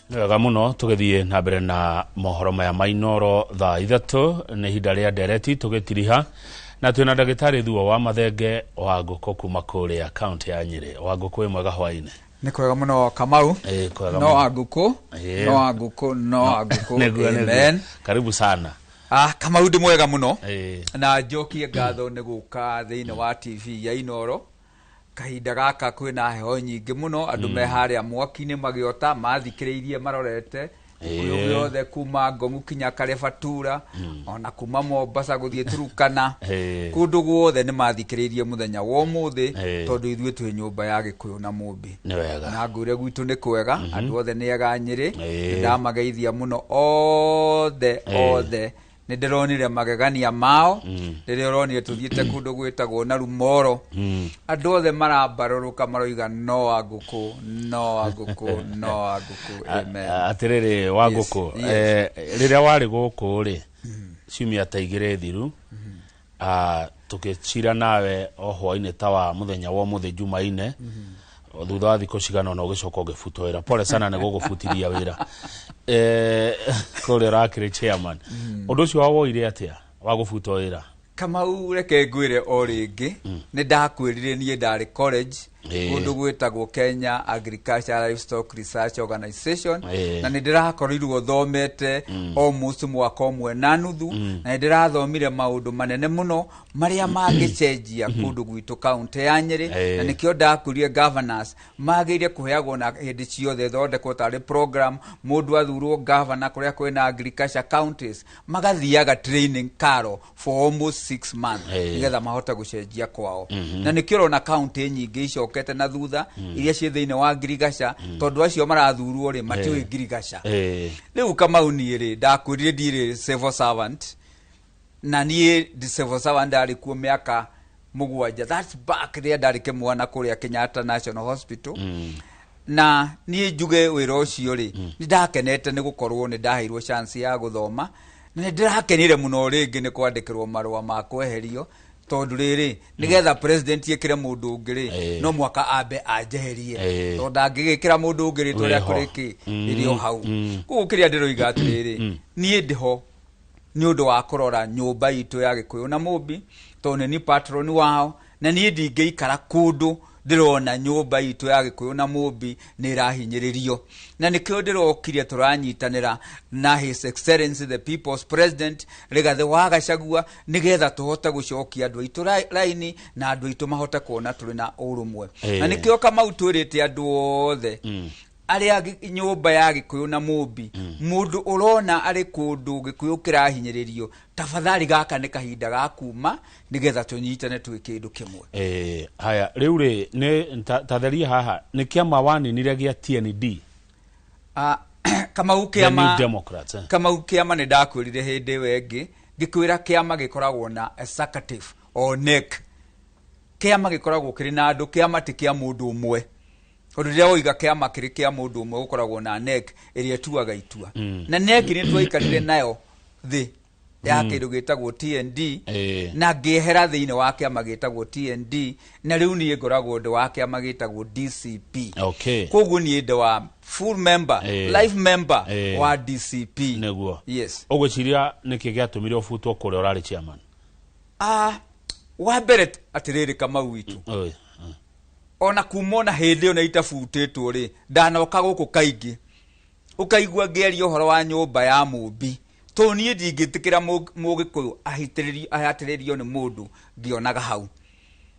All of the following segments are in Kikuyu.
Nĩ wega mũno. Tũgĩthiĩ na mbere na mohoro maya ma Inooro thaa 3, nĩ ihinda rĩa ndereti. Tũgĩtiriha na twĩna ndagĩtarĩ Thuo wa Mathenge wa Ngũkũ kuma kũrĩa kaunti ya Nyĩrĩ. Wa Ngũkũ, wĩ mwega hwainĩ? Nĩ kwega mũno, Kamau. Ĩ, kwega no mũno. Wa Ngũkũ. Ĩ. No wa Ngũkũ, no wa Ngũkũ. Nĩguo. Amen. Karibu sana. Ah, Kamau, ndĩ mwega mũno. Ĩ. Na njokie ngatho nĩ gũka thĩinĩ wa TV ya Inooro kahinda gaka kwĩna heho nyingĩ mũno. Andũ me harĩa mwaki-inĩ magĩota mathikĩrĩirie marorete Gĩkũyũ gĩothe kuma Ngomu kinya Karebatura, ona kuma Mombasa gũthiĩ Turukana, kũndũ guothe nĩ mathikĩrĩirie mũthenya wa ũmũthĩ, tondũ ithuĩ twĩ nyũmba ya Gĩkũyũ na Mũmbi. Nĩ wega. Na ngwĩre gwitũ nĩ kwega, andũ othe nĩ ega Nyĩrĩ. Nĩ ndamageithia mũno othe. Othe nĩ ndĩronire magegania mao rĩrĩa ũronire tũthiĩte kũndũ gwĩtagwo na Rumoro. Andũ othe marambarũrũka maroiga, "No wa Ngũkũ, no wa Ngũkũ, no wa Ngũkũ." Amen. Atĩrĩrĩ, wa Ngũkũ, Yes. Rĩrĩa warĩ gũkũ rĩ, ciumia ta 2 thiru, tũgĩcira nawe o hwainĩ ta wa mũthenya wa ũmũthĩ Jumaine, thutha wa thikũ cigana ũna ũgĩcoka ũgĩbutwo wĩra. Pole sana nĩ gũgũbutithia wĩra kũrĩa ũrakĩrĩ chairman. Ũndũ ũcio wawoire atĩa wa gũbutwo wĩra? Kamau, reke ngwĩre o rĩngĩ, nĩ ndakwĩrire niĩ ndarĩ college kũndũ gwĩtagwo Kenya Agriculture Livestock Research Organization, na nĩ ndĩrakorirwo thomete almost mwaka ũmwe na nuthu, na nĩ ndĩrathomire maũndũ manene mũno marĩa mangĩcenjia kũndũ gwitũ kaunti ya Nyĩrĩ. Na nĩkĩo ndakwĩrire governors magĩrĩire kũheagwo na hĩndĩ ciothe thondekwo tarĩ program, mũndũ athurwo governor kũrĩa kwĩna agriculture counties magathiaga training karo for almost 6 months, nĩgetha mahote gũcenjia kwao. Na nĩkĩo ũrona kaunti nyingĩ icokete na thutha iria ciĩ thĩinĩ wa ngirigaca, tondũ acio marathurwo rĩ matiũĩ ngirigaca. Rĩu Kamau, niĩ rĩ ndakwĩrire ndirĩ civil servant, na niĩ ndi civil servant ndarĩ kuo mĩaka 7, that's back rĩrĩa ndarĩ kĩmwana kũrĩa Kenyatta National Hospital. Na niĩ njuge wĩra ũcio rĩ, nĩ ndakenete nĩ gũkorwo nĩ ndaheirwo chance ya gũthoma, na nĩ ndĩrakenire mũno rĩngĩ nĩ kwandĩkĩrwo marũa ma kweherio, tondũ rĩrĩ nĩgetha president ĩkĩre mũndũ ũngĩ rĩ, no mwaka ambe anjeherie, tondũ ndangĩgĩkĩra mũndũ ũngĩ rĩtwa rĩaku Wĩho. rĩkĩ rĩrĩ o hau. Koguo kĩrĩa ndĩroiga atĩrĩrĩ, niĩ ndĩho nĩ ũndũ wa kũrora nyũmba itũ ya Gĩkũyũ na Mũmbi, tondũ nĩ ni patron wao, na niĩ ndingĩikara kũndũ ndĩrona nyũmba itũ ya Gĩkũyũ na Mũmbi nĩ ĩrahinyĩrĩrio. Na nĩkĩo ndĩrokire tũranyitanĩra na His Excellency the People's President Rigathĩ wa Gachagua, nĩgetha tũhote gũcokia andũ aitũ raini na andũ aitũ mahote kuona tũrĩ na ũrũmwe. Na nĩkĩo Kamau twĩrĩte andũ othe arĩa nyũmba ya Gĩkũyũ na Mũmbi, mũndũ ũrona arĩ kũndũ Gĩkũyũ kĩrahinyĩrĩrio, tafadhali gaka nĩ kahinda ga kuma nĩgetha tũnyitane twĩ kĩndũ kĩmwe. Haya, rĩu rĩ nĩ ta theria haha, nĩ kĩama waninire gĩa TND? Ah, Kamau, The New kĩama Democrats, eh? Kamau, kĩama nĩ ndakwĩrire hĩndĩ ĩyo ĩngĩ ngĩkwĩra kĩama gĩkoragwo na executive o NEC. Kĩama gĩkoragwo kĩrĩ na andũ, kĩama ti kĩa mũndũ ũmwe, tondũ rĩrĩa woiga kĩama kĩrĩ kĩa mũndũ ũmwe, gũkoragwo na NEC ĩrĩa ĩtuaga itua. Na NEC nĩ twaikarire nayo thĩ ya kĩndũ gĩtagwo TND, na ngĩehera thĩinĩ wa kĩama gĩtagwo TND, na rĩu niĩ ngoragwo ndĩ wa kĩama gĩtagwo DCP. Koguo niĩ ndĩ wa full member, life member wa DCP. Nĩguo. Yes. Ũgwĩciria nĩkĩ gĩatũmire ũbutwo kũrĩa ũrarĩ chairman? Ah, wa mbere atĩrĩrĩ, Kamau witũ, Oi. Ona kuma ona hĩndĩ ĩyo na itabutĩtwo rĩ, ndanoka gũkũ kaingĩ ũkaigua ngĩaria ũhoro wa nyũmba ya Mũmbi, tondũ niĩ ndingĩtĩkĩra Mũgĩkũyũ ahatĩrĩrio nĩ mũndũ ngĩonaga hau.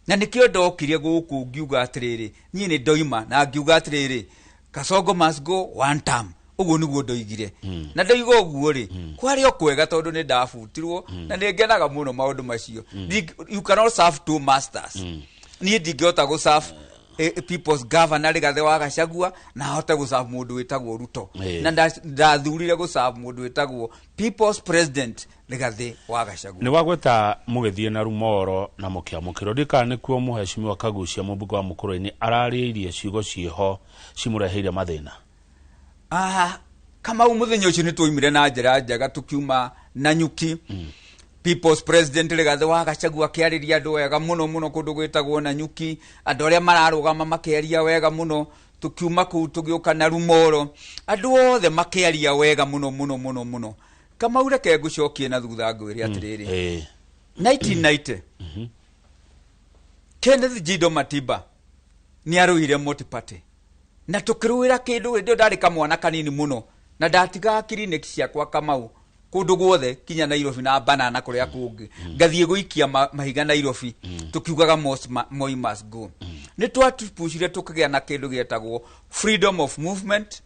Na nĩkĩo ndokire gũkũ ngiuga atĩrĩrĩ, niĩ nĩ ndoima na ngiuga atĩrĩrĩ, "Kasongo must go one term." Ũguo nĩguo ndoigire, na ndoiga ũguo rĩ, kwarĩ o kwega tondũ nĩ ndabutirwo na nĩ ngenaga mũno maũndũ macio. You cannot serve two masters. Niĩ ndingĩhota gũ serve people's governor Rigathĩ wa Gachagua na hote gũ serve mũndũ wĩtagwo Ruto. Na ndathurire gũ serve mũndũ wĩtagwo People's President Rigathĩ wa Gachagua. Nĩ wagweta mũgĩthiĩ na Rumoro na mũkĩamũkĩrwo, ndikana nĩkuo mũhecimiwa Kagucia, mũmbunge wa Mũkũrũ-inĩ, ararĩirie ciugo ciĩho cimũreheire mathĩna? Ah, Kamau, mũthenya ũcio nĩ twaumire na njĩra njega, tũkiuma Nanyuki. People's President Rigathĩ wa Gachagua akĩarĩria andũ wega mũno mũno kũndũ gwĩtagwo Nanyuki, andũ arĩa mararũgama makĩaria wega mũno. Tukiuma kũu tũgĩũka na Rumoro, andũ othe makĩaria wega mũno mũno mũno mũno. Kamau, reke ngũcokie na thutha ngwĩre atĩrĩrĩ, 1990 Kenneth Jindo Matiba nĩ arũire multi-party na tũkĩrũĩra kĩndũ. Hĩndĩ ĩyo ndarĩ kamwana kanini mũno na ndatigaga clinic ciakwa, Kamau, kũndũ guothe kinya Nairobi na banana kũrĩa kũngĩ, ngathiĩ gũikia mahiga Nairobi, tũkiugaga Moi must go. Nĩ twatupucire tũkĩgĩa na kĩndũ gĩetagwo freedom of movement,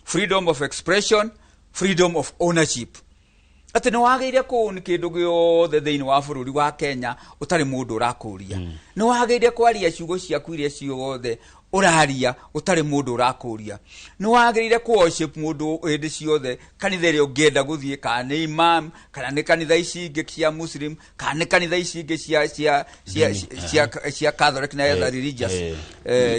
freedom of expression, freedom of ownership, atĩ nĩ wagĩire kũũ nĩ kĩndũ gĩothe thĩinĩ wa bũrũri wa Kenya ũtarĩ mũndũ ũrakũria. Nĩ wagĩire kwaria ciugo ciaku iria ciothe ũraria ũtarĩ mũndũ ũrakũria. Nĩ wagĩrĩire kũ worship mũndũ hĩndĩ ciothe kanitha ĩrĩa ũngĩenda gũthiĩ, kana nĩ imam, kana nĩ kanitha ici ingĩ cia Muslim, kana nĩ kanitha ici ingĩ cia Catholic na other religious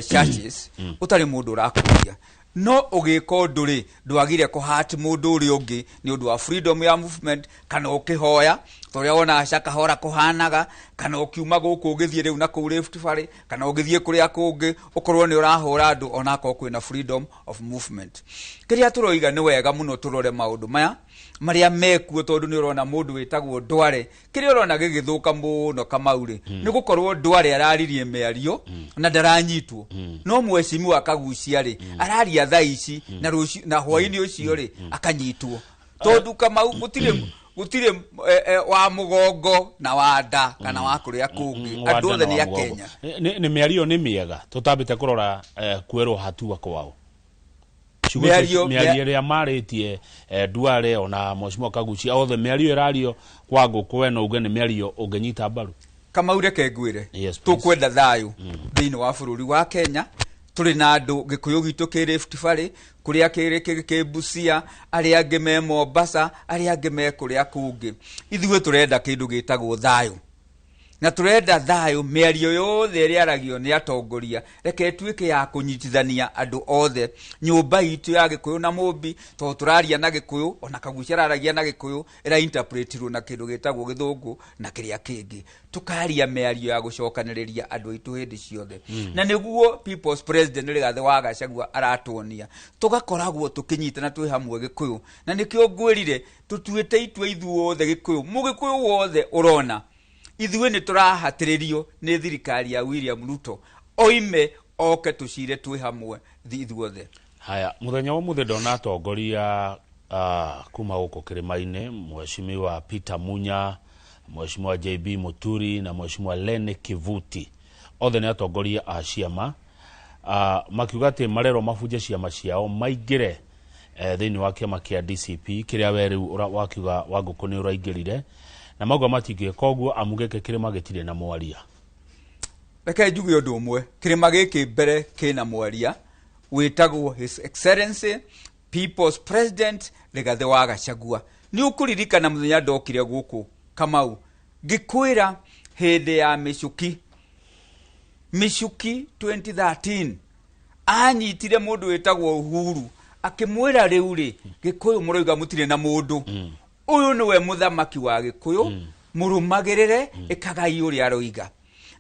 churches ũtarĩ mũndũ ũrakũria. No ũgĩka ũndũ rĩ, ndwagire kũhati mũndũ ũrĩa ũngĩ nĩ ũndũ wa freedom ya movement, kana ũkĩhoya ta ũrĩa wonaga Shakahola kũhanaga, kana ũkiuma gũkũ ũgĩthiĩ rĩu na kũu Rift Valley, kana ũgĩthiĩ kũrĩa kũngĩ, ũkorwo nĩ ũrahũra andũ onakorwo kwĩna freedom of movement. Kĩrĩa tũroiga nĩ wega mũno tũrore maũndũ maya marĩa mekuo, tondũ nĩ ũrona mũndũ wĩtagwo Ndware, kĩrĩa ũrona gĩgĩthũka mũno, Kamau rĩ, nĩ gũkorwo Ndware araririe mĩario na ndaranyitwo, no mheshimiwa Kagucia rĩ, araria thaa ici na rũciũ na hwainĩ ũcio rĩ akanyitwo, tondũ Kamau gũtirĩ wa mũgongo na wa nda kana wa kũrĩa kũngĩ, andũ othe nĩ a Kenya. Nĩ mĩario nĩ mĩega tũtambĩte kũrora kwerwo hatua kwao. Ciugo mĩario ĩrĩa marĩtie Duale ona mheshimiwa Kagucia othe, mĩario ĩrario kwa ngũkũ, we no uge nĩ mĩario ũngĩnyita mbaru? Kamau, reke ngwĩre. Yes, please. Tũkwenda thayũ thĩinĩ wa bũrũri wa Kenya. Tũrĩ na andũ Gĩkũyũ gitũ kĩ Rift Valley, kũrĩa kĩ Busia, arĩa angĩ me Mombasa, arĩa angĩ me kũrĩa kũngĩ. Ithuĩ tũrenda kĩndũ gĩtagwo thayũ, na tũrenda thayũ. Mĩario yothe ĩrĩa aragio nĩ atongoria, reke ĩtuĩke ya kũnyitithania andũ othe, nyũmba itũ ya Gĩkũyũ na Mũmbi, tondũ tũraria na Gĩkũyũ, ona Kagucia araragia na Gĩkũyũ ĩra interpretirwo na kĩndũ gĩtagwo Gĩthũngũ na kĩrĩa kĩngĩ, tũkaria mĩario ya gũcokanĩrĩria andũ aitũ hĩndĩ ciothe. Na nĩguo People's President Rigathĩ wa Gachagua aratuonia tũgakoragwo tũkĩnyitana twĩ hamwe Gĩkũyũ, na nĩkĩo ngwĩrire tũtuĩte itua ithuothe Gĩkũyũ, Mũgĩkũyũ wothe ũrona ithuĩ nĩ tũrahatĩrĩrio nĩ thirikari ya William Ruto oime oke tũcire twĩ hamwe ithuothe. Haya, muthenya wa mũthĩ ndona atongoria kuma gũkũ kĩrĩma-inĩ, mheshimiwa Peter Munya, mheshimiwa JB Muturi na mheshimiwa Lene Kivuti, othe nĩ atongoria a ciama, makiuga atĩ marerwo mabunje ciama ciao maingĩre thĩinĩ wa kĩama kĩa DCP kĩrĩa we rĩu wakiuga wa ngũkũ nĩ ũraingĩrire, na mauga matingĩka ũguo amu gĩkĩ kĩrĩma gĩtirĩ na mwaria. Reke njuge ũndũ ũmwe: kĩrĩma gĩkĩ mbere kĩna mwaria wĩtagwo His Excellency People's President Rigathĩ wa Gachagua. Nĩ ũkũririkana mũthenya ndokire gũkũ, Kamau, ngĩkwĩra hĩndĩ ya mĩcuki mĩcuki 2013 anyitire mũndũ wĩtagwo Uhuru akĩmwĩra, "Rĩu rĩ, Gĩkũyũ mũroiga mũtirĩ na mũndũ, ũyũ nĩwe mũthamaki wa Gĩkũyũ, mũrũmagĩrĩre, ĩkagai ũrĩa aroiga."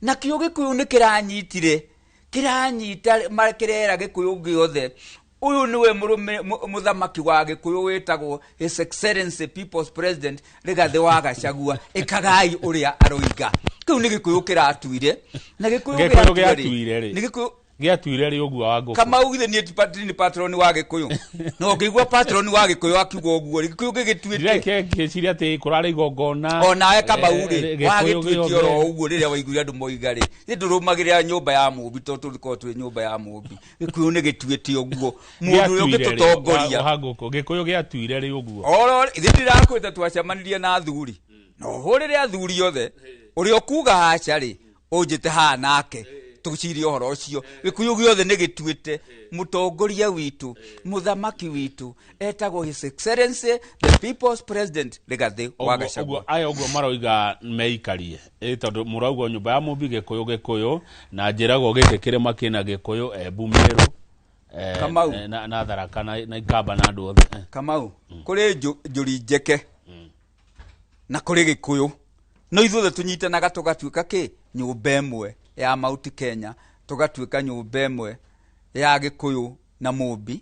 Nakĩo Gĩkũyũ nĩ kĩranyitire, kĩranyita kĩrera Gĩkũyũ gĩothe, ũyũ nĩwe mũthamaki wa Gĩkũyũ wĩtagwo His Excellency People's President Rigathĩ wa Gachagua, ĩkagai ũrĩa aroiga. Kĩu nĩ Gĩkũyũ kĩratuire, na Gĩkũyũ Gĩkũyũ gĩatua rĩ, gĩatuire rĩ. Nĩ Gĩkũyũ Gĩatuire rĩ ũguo, wa ngũkũ? Kamau, githĩ niĩ ti nĩ patron wa Gĩkũyũ? Na ũngĩigua patron wa Gĩkũyũ akiuga ũguo rĩ, Gĩkũyũ gĩgĩtuĩte. Ndireke ngĩciria atĩ kũrarĩ igongona. Onawe, Kamau rĩ, Gĩkũyũ wagĩtuĩte oro gĩothe. ũguo rĩrĩa waiguire andũ moiga rĩ, nĩ ndũrũmagĩrĩra nyũmba ya Mũmbi, tondũ tũkorwo twĩ nyũmba ya Mũmbi. Gĩkũyũ nĩ gĩtuĩte ũguo mũndũ ũrĩa Gĩatuire rĩ, ũngĩtũtongoria. Wa ngũkũ, Gĩkũyũ gĩatuire rĩ ũguo? Oro ithe ndirakwĩte twacemanirie na athuri, na ũhũrĩre athuri othe, ũrĩa ũkuga aca rĩ, ũnjĩte haha nake tũcirie ũhoro ũcio. Gĩkũyũ gĩothe nĩ gĩtuĩte mũtongoria witũ, mũthamaki witũ etagwo His Excellency the People's President Rigathĩ wa Ũguo Gachagua. Ũguo aya ũguo maroiga meikarie ĩ, tondũ mũrauga nyũmba ya Mũmbi Gĩkũyũ, Gĩkũyũ na njĩragwo gĩkĩ kĩrĩma kĩna Gĩkũyũ, Embu, Meru, Kamau. na Tharaka na Ikamba na andũ othe. Kamau, kũrĩ njũri njeke na kũrĩ Gĩkũyũ, no ithuothe tũnyitanaga tũgatuĩka kĩ nyũmba ĩmwe ya Mount Kenya, tũgatuĩka nyũmba ĩmwe. Ya Gĩkũyũ na Mũmbi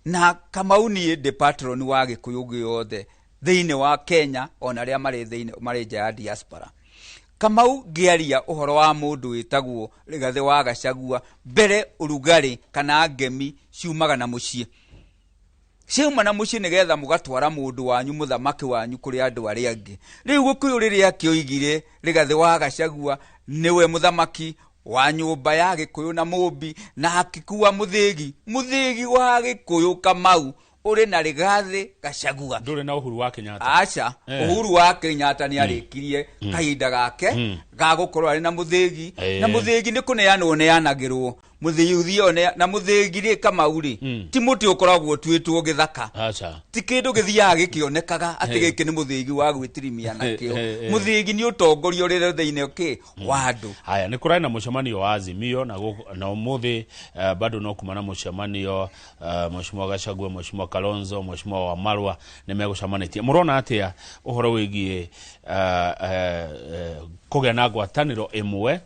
na Kamau, niĩ ndĩ patron wa Gĩkũyũ gĩothe thĩinĩ wa Kenya, ona arĩa marĩ thĩinĩ, marĩ nja ya diaspora. Kamau, ngĩaria ũhoro wa mũndũ wĩtagwo Rigathĩ wa Gachagua, mbere ũrugarĩ kana ngemi ciumaga na mũciĩ, ciauma na mũciĩ nĩgetha mũgatwara mũndũ wanyu, mũthamaki wanyu, kũrĩ andũ arĩa angĩ. Rĩu Gĩkũyũ rĩrĩa kĩoigire Rigathĩ wa Gachagua nĩwe mũthamaki wa nyũmba ya Gĩkũyũ na Mũmbi, na akĩkua mũthĩgi, mũthĩgi wa Gĩkũyũ, Kamau, ũrĩ na Rigathĩ Gachagua. Ndũrĩ na Uhuru wa Kenyatta? Aca. Uhuru wa Kenyatta nĩ arĩkirie kahinda gake ga gũkorwo arĩ na mũthĩgi. Na mũthĩgi nĩ kũneanwo neanagĩrwo, mũthĩgi ũthiĩ na mũthĩgi rĩ, Kamau rĩ, ti mũtĩ ũkoragwo ũtuĩtwo gĩthaka. Aca. Ti kĩndũ gĩthiaga gĩkĩonekaga atĩ gĩkĩ nĩ mũthĩgi wa gwĩtirimia nakĩo. Mũthĩgi nĩ ũtongoria ũrĩ thĩinĩ kĩ wa andũ. Haya, nĩ kũrarĩ na mũcemanio wa Azimio na na ũmũthĩ bado no kuma na mũcemanio, Mheshimiwa Gachagua, Mheshimiwa Kalonzo, Mheshimiwa Wamarwa nĩ megũcemanĩtie. Mũrona atĩa ũhoro wĩgiĩ kũgĩa na ngwatanĩro ĩmwe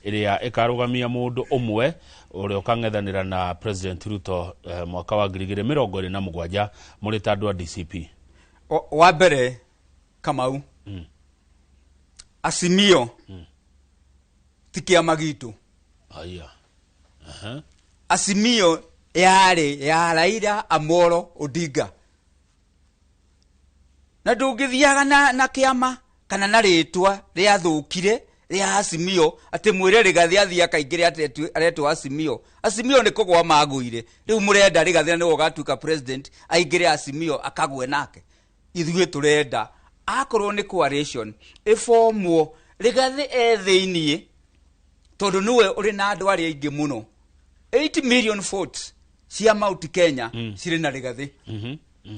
ĩrĩa ĩkarũgamia mũndũ ũmwe ũrĩa ũkang'ethanĩra na President Ruto mwaka wa 2027, mũrĩ ta andũ a DCP? Wa mbere, Kamau, Azimio ti kĩama gitũ. Aya. Aha. Azimio yarĩ ya Raila Amolo Odinga, na ndũngĩthiaga na kĩama kana na rĩtwa rĩathũkire rĩa Azimio atĩ mwĩre Rigathĩ athiĩ akaingĩre atĩ aretwo Azimio. Azimio nĩ kũgwa magũire. Rĩu mũrenda Rigathĩ nĩwe ũgatuĩka president aingĩre Azimio akagwe nake? Ithuĩ tũrenda akorwo nĩ coalition ĩbomwo, Rigathĩ e thĩiniĩ, tondũ nĩwe ũrĩ na andũ arĩa aingĩ mũno. 8 million votes cia Mount Kenya cirĩ na Rigathĩ,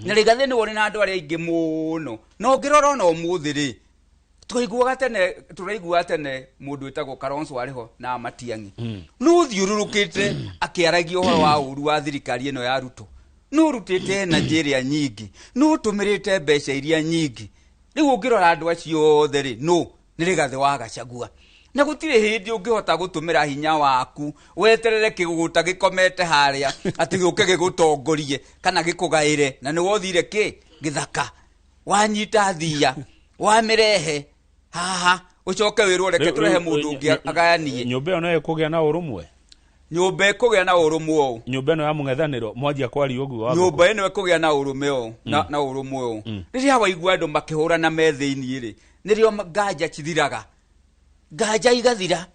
na Rigathĩ nĩwe ũrĩ na andũ arĩa aingĩ mũno. Na ũngĩrora ona ũmũthĩ rĩ, twaiguaga tene, tũraiguaga tene mũndũ wĩtagwo Kalonzo arĩ ho na Matiang'i, no ũthiũrũrũkĩte akĩaragia ũhoro wa ũru wa thirikari ĩno ya Ruto, no ũrutĩte energy ĩrĩa nyingĩ, no ũtũmĩrĩte mbeca iria nyingĩ. Rĩu ũngĩrora andũ acio othe rĩ, no nĩ Rigathĩ wa Gachagua, na gũtirĩ hĩndĩ ũngĩhota gũtũmĩra hinya waku weterere kĩgũta gĩkomete harĩa atĩ gĩũke gĩgũtongorie kana gĩkũgaĩre, na nĩ wothire kĩ gĩthaka, wanyita thia, wamĩrehe haha, ũcoke wĩrwo reke tũrehe mũndũ ũngĩ agayanie. Nyũmba ĩyo no ĩkũgĩa na ũrũmwe? Nyũmba ĩkũgĩa na ũrũmwe ũũ. Nyũmba ĩno ya mũng'ethanĩro mwanjia kwaria ũguo wa Nyũmba ĩno ĩkũgĩa na ũrũme ũũ na ũrũmwe ũũ. Rĩrĩa waigua andũ makĩhũrana me thĩiniĩ rĩ, nĩrĩo nganja cithiraga, nganja igathira,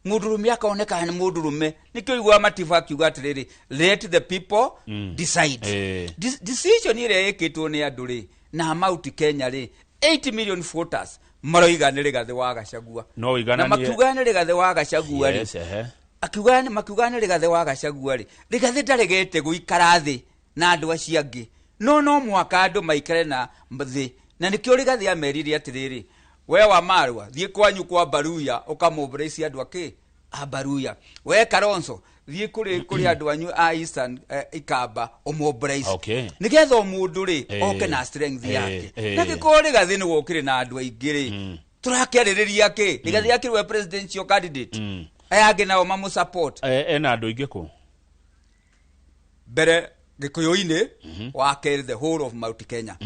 mũndũrũme akoneka nĩ mũndũrũme. Nĩkĩo iguaga Matiba akiuga atĩrĩrĩ, "Let the people decide." Decision ĩrĩa ĩkĩtwo nĩ andũ rĩ, na Mount Kenya rĩ, 8 million voters maroiga nĩ Rigathĩ wa Gachagua. No Na ũigananie. makiuga nĩ Rigathĩ wa Gachagua rĩ, Yes, ehe. akiuga makiuga nĩ Rigathĩ wa Gachagua rĩ, Rigathĩ ndaregete gũikara thĩ na andũ acio angĩ, no mũhaka andũ maikare na thĩ, na nĩkĩo Rigathĩ amerire atĩrĩrĩ, we wa Marwa, thiĩ kwanyu kwa Baruya ũkamũmbrace andũ akĩ a Baruya. We Kalonzo, thiĩ kũrĩ andũ anyu a Eastern Ikamba ũmobilize, nĩgetha o mũndũ rĩ oke na strength yake. Na gĩkorwo Rigathĩ nĩwe ũkĩrĩ na andũ aingĩ rĩ, tũrakĩarĩrĩria kĩ? Rigathĩ akĩrĩ we presidential candidate, aya angĩ nao mamũ support. Ena andũ aingĩ kũ? Mbere Gĩkũyũ-inĩ, wa kerĩ the whole of Mount Kenya.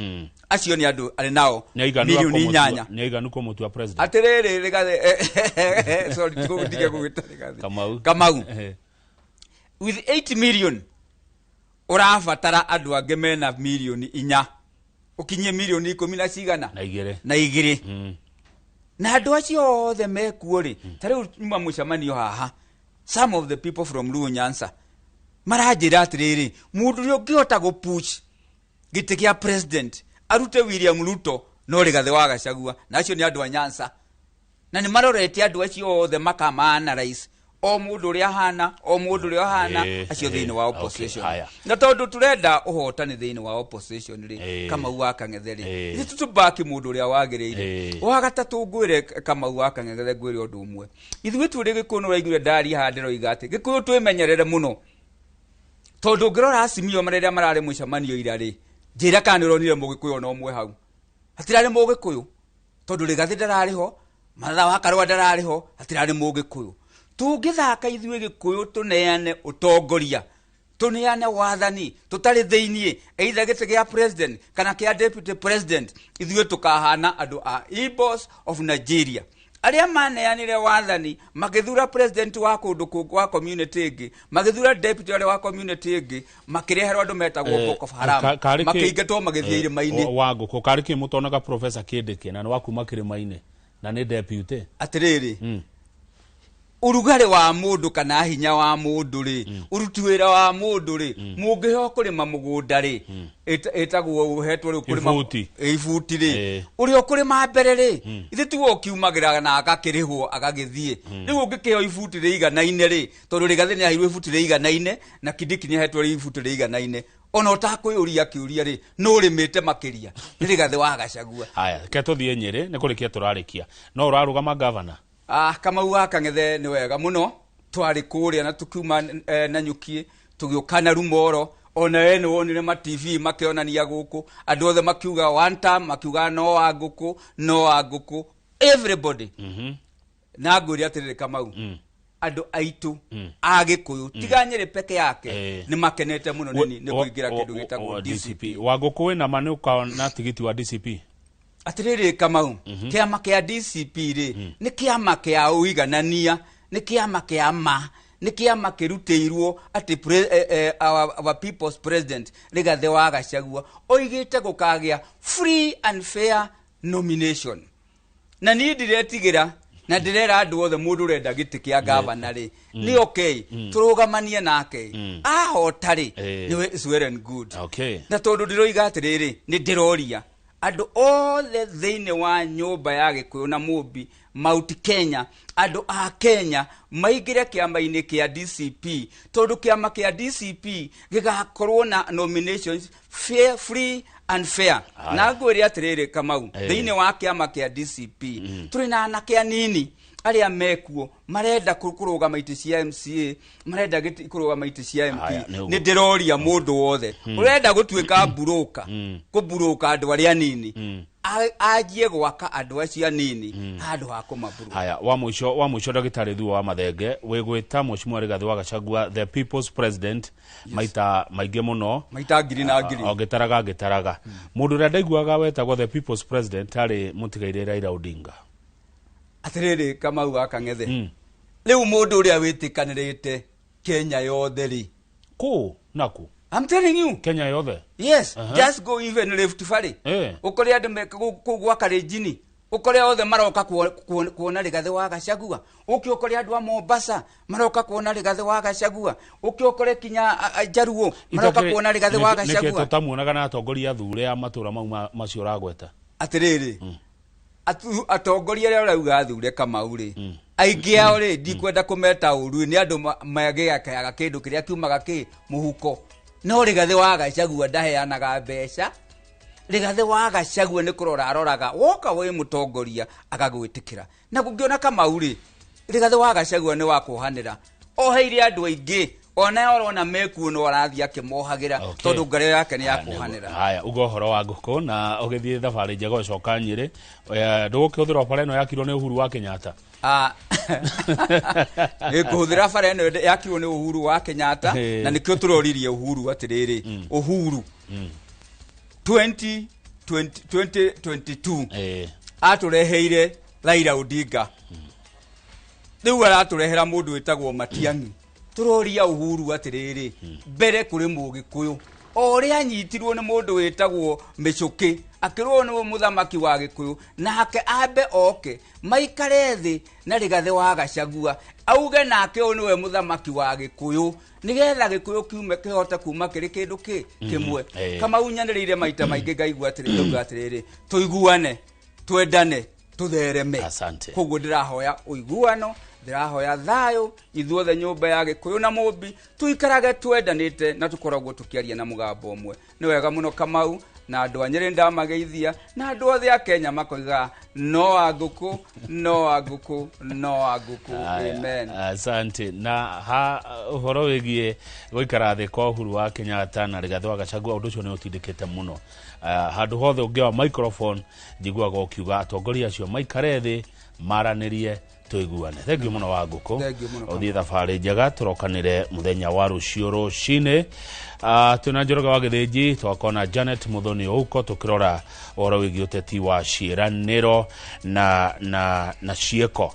Acio nĩ andũ arĩ nao Nĩ aiganu a milioni 8. Nĩ aiganu kũmũtua president? Atĩrĩrĩ, Rigathĩ, sorry, ndige gũgĩta Rigathĩ. Kamau. Kamau, with 8 million ũrabatara andũ angĩ mena milioni 4 ũkinyie milioni 10 na cigana? Na igĩrĩ. Na igĩrĩ. Na andũ acio othe mekuo rĩ, ta rĩu nyuma mũcemanio haha, some of the people from Luo Nyanza maranjĩra atĩrĩrĩ, mũndũ ũrĩa ũngĩhota gũpush gĩtĩ kĩa president arute William Ruto no Rigathĩ wa Gachagua, na acio nĩ andũ a Nyanza, na nĩ marorete andũ acio othe makama analyze o mũndũ ũrĩa ahana, o mũndũ ũrĩa ahana, acio thĩinĩ wa opposition. Haya. Na tondũ tũrenda ũhotani thĩinĩ wa opposition rĩ, Kamau wa Kang'ethe rĩ, ithuĩ tũtũbaki mũndũ ũrĩa wagĩrĩire. Wa gatatũ ngwĩre, Kamau wa Kang'ethe, ngwĩre ũndũ ũmwe. Ithuĩ tũrĩ Gĩkũyũ, nĩ ũraiguire ndaria haha ndĩroiga atĩ Gĩkũyũ twĩmenyerere mũno, tondũ ũngĩrora Azimio rĩrĩa mararĩ mũcemanio ira rĩ, njĩra kana nĩ ũronire Mũgĩkũyũ ona ũmwe hau? Hatirarĩ Mũgĩkũyũ, tondũ Rĩgathĩ ndararĩ ho, Martha wa Karũa ndararĩ ho, hatirarĩ Mũgĩkũyũ. Tũngĩthaka ithuĩ Gĩkũyũ tũneane ũtongoria. Tũneane wathani tũtarĩ thĩiniĩ, either gĩtĩ gĩa president kana kĩa deputy president, ithuĩ tũkahana andũ a Igbos of Nigeria arĩa maneanire wathani, makĩthura president wa kũndũ wa community ĩngĩ, magĩthura deputy ũrĩa wa community ĩngĩ, makĩreherwo andũ metagwo Boko Haram, makĩingatwo magĩthiĩ irĩma-inĩ. Wa ngũkũ karĩ kĩ mũtonaga Professor Kindiki na nĩ wa kuma kĩrĩma-inĩ na nĩ deputy? Atĩrĩrĩ, ũrugarĩ wa mũndũ kana hinya wa mũndũ rĩ, ũruti wĩra wa mũndũ rĩ, mũngĩheo kũrĩma mũgũnda rĩ, ĩtagwo ũhetwo rĩu kũrĩma Ibuti. Ibuti rĩ, ũrĩa ũkũrĩma mbere rĩ, ithe tiwe ũkiumagĩra na agakĩrĩhwo agagĩthiĩ. Rĩu ũngĩkĩheo ibuti rĩiganaine rĩ, tondũ Rigathĩ nĩ aheirwo ibuti rĩiganaine na Kindiki nĩ ahetwo ibuti rĩiganaine, ona ũtakwĩyũria kĩũria rĩ, nũ ũrĩmĩte makĩria? Nĩ Rigathĩ wa Gachagua. Haya, ke tũthiĩ Nyĩrĩ, nĩ kũrĩkia tũrarĩkia, no ũrarũgama gavana? Ah, Kamau wa Kang'ethe, nĩ wega mũno. Twarĩ kũrĩa na tukiuma Nanyuki, tũgĩũka na Rumoro, ona we nĩ wonire ma TV makĩonania gũkũ, andũ othe makiuga one time, makiuga no wa ngũkũ, no wa ngũkũ, everybody. Na ngwĩre atĩrĩrĩ Kamau, andũ aitũ a Gĩkũyũ, tiga Nyĩrĩ peke yake, nĩ makenete mũno nĩ kũingĩra kĩndũ gĩtagwo DCP. Wa ngũkũ, wĩna ma nĩ ũkona tigiti wa DCP? Atĩrĩrĩ Kamau, kĩama kĩa DCP rĩ, nĩ kĩama kĩa ũiganania, nĩ kĩama kĩa ma, nĩ kĩama kĩrutĩirwo atĩ our people's president Rigathĩ wa Gachagua oigĩte gũkagĩa free and fair nomination, na niĩ ndiretigĩra, na ndĩrera andũ othe, mũndũ ũrenda gĩtĩ kĩa gavana rĩ, nĩ okay tũrũgamanie nake, ahota rĩ, nĩwe is well and good. Na tondũ ndĩroiga atĩrĩrĩ, nĩ ndĩroria andũ othe thĩinĩ wa nyũmba ya Gĩkũyũ na Mũmbi, Mount Kenya, andũ a Kenya maingĩre kĩama-inĩ kĩa DCP, tondũ kĩama kĩa DCP gĩgakorwo na nominations fair, free and fair. Na ngwĩre atĩrĩrĩ Kamau, thĩinĩ wa kĩama kĩa DCP tũrĩ na anake anini arĩa mekuo marenda kũrũgama itĩ cia MCA, marenda kũrũgama itĩ cia MP. Haya, nĩ ũguo. Nĩ ndĩroria mũndũ wothe ũrenda gũtuĩka mburũka, kũmburũka andũ arĩa anini, anjie gwaka andũ acio anini handũ ha kũmaburũka. Haya, wa mũico, ndagĩtarĩ Thuo wa Mathenge, wĩgwĩta Mheshimiwa Rigathĩ wa Gachagua the people's president maita maingĩ mũno. Maita ngiri na ngiri. O ngĩtaraga ngĩtaraga, mũndũ ũrĩa ndaiguaga wetagwo the people's president arĩ mũtigairĩ Raila Odinga. Atĩrĩrĩ Kamau wa Kang'ethe, rĩu mũndũ ũrĩa wĩtĩkanĩrĩte Kenya yothe rĩ, Kũ naku? I'm telling you. Kenya yothe? Yes. Just go even Rift Valley, ũkore andũ me kũu gwa Kalenjin, ũkore othe maroka kuona Rigathĩ wa Gachagua, ũke ũkore andũ a Mombasa maroka kuona Rigathĩ wa Gachagua, ũke ũkore kinya Jaruo maroka kuona Rigathĩ wa Nĩkĩ Gachagua. Tũtamuonaga na atongoria athure a matũra mau macio ũragweta? Atĩrĩrĩ, atongoria arĩa ũrauga athure Kamau rĩ, aingĩ ao rĩ, ndikwenda kũmeta ũru, nĩ andũ magĩakayaga kĩndũ kĩrĩa kiumaga kĩ mũhuko, no Rigathĩ wa Gachagua ndaheanaga mbeca. Rigathĩ wa Gachagua nĩ kũrora aroraga woka wĩ mũtongoria agagwĩtĩkĩra, na gũngĩona Kamau rĩ, Rigathĩ wa Gachagua nĩ wa kuohanĩra, oheire andũ aingĩ, ona ũrona mekuo no arathiĩ akĩmohagĩra, tondũ ngoro yake nĩ ya kuohanĩra. Haya, uga ũhoro wa ngũkũ na ũgĩthiĩ thabarĩ njega, ũcoka Nyĩrĩ. Ndũgũkĩhũthĩra bara ĩno yakirwo nĩ Uhuru wa Kenyatta? Ah, nĩ kũhũthĩra bara ĩno yakirwo nĩ Uhuru wa Kenyatta, na nĩkĩo tũroririe Uhuru atĩrĩrĩ, Uhuru 20 2022 atũreheire Raila Odinga, rĩu aratũrehera mũndũ wĩtagwo Matiang'i. Tũroria Uhuru atĩrĩrĩ, mbere kũrĩ Mũgĩkũyũ o ũrĩa anyitirwo nĩ mũndũ wĩtagwo Mĩcũkĩ, akĩrwo nĩwe mũthamaki wa Gĩkũyũ, nake ambe oke maikare thĩ na Rigathĩ wa Gachagua, auge nake ũyũ nĩwe mũthamaki wa Gĩkũyũ, nĩgetha Gĩkũyũ kiume kĩhote kuma kĩrĩ kĩndũ kĩ kĩmwe. Kamau, nyanĩrĩire maita maingĩ, ngaigua atĩrĩ, ngauga atĩrĩrĩ, tũiguane, twendane, tũthereme. Asante. Koguo ndĩrahoya ũiguano, ndĩrahoya thayũ, ithuothe nyũmba ya Gĩkũyũ na Mũmbi tũikarage twendanĩte na tũkoragwo tũkĩaria na mũgambo ũmwe. Nĩ wega mũno Kamau, na andũ a Nyĩrĩ ndamageithia, na andũ othe a Kenya makoiga no wa ngũkũ, no wa ngũkũ, no wa ngũkũ. Haya, amen. Asante. Na ha ũhoro wĩgiĩ gũikara thĩ kwa Uhuru wa Kenyatta na Rigathĩ wa Gachagua, ũndũ ũcio nĩ ũtindĩkĩte mũno. Handũ hothe ũngĩoya microphone njiguaga ũkiuga atongoria acio maikare thĩ maranĩrie. Tuiguane. Thank you muno wa Ngũkũ. Thank you mũno. Ũthiĩ thabarĩ njega, tũrokanĩre mũthenya wa rũciũ rũcinĩ. Twĩna Njoroge wa Gĩthĩnji, twakona Janet Muthoni Ouko, tũkĩrora ũhoro wĩgiĩ ũteti wa ciĩranĩro na ciĩko.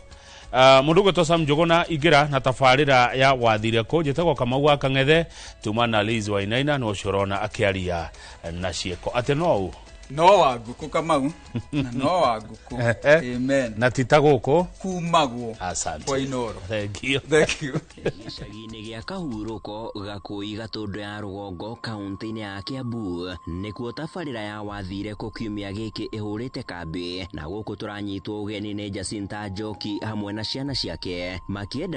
Mũndũ ũgwĩtwo Sam Njũgũna ingĩra na tabarĩra ya wathire kũ. Njĩtagwo Kamau wa Kang'ethe, tuma na Liz Wainaina, no ũcio ũrona akĩaria na ciĩko atĩ no ũ No wa Ngũkũ Kamau, na no wa Ngũkũ. Amen. Na ti ta gũkũ kumagwo. Asante. Kwa Inoro. Thank you. Thank you. Gĩcagi-inĩ gĩa Kahurũko, Gakũi, Gatũndũ ya Rũgongo, kaũntĩ-inĩ ya Kiambu, nĩkuo tabarĩra ya wathire kũ kiumia gĩkĩ ĩhũrĩte kambĩ, na gũkũ tũranyitwo ũgeni nĩ Jacinta Njoki hamwe na ciana ciake makĩenda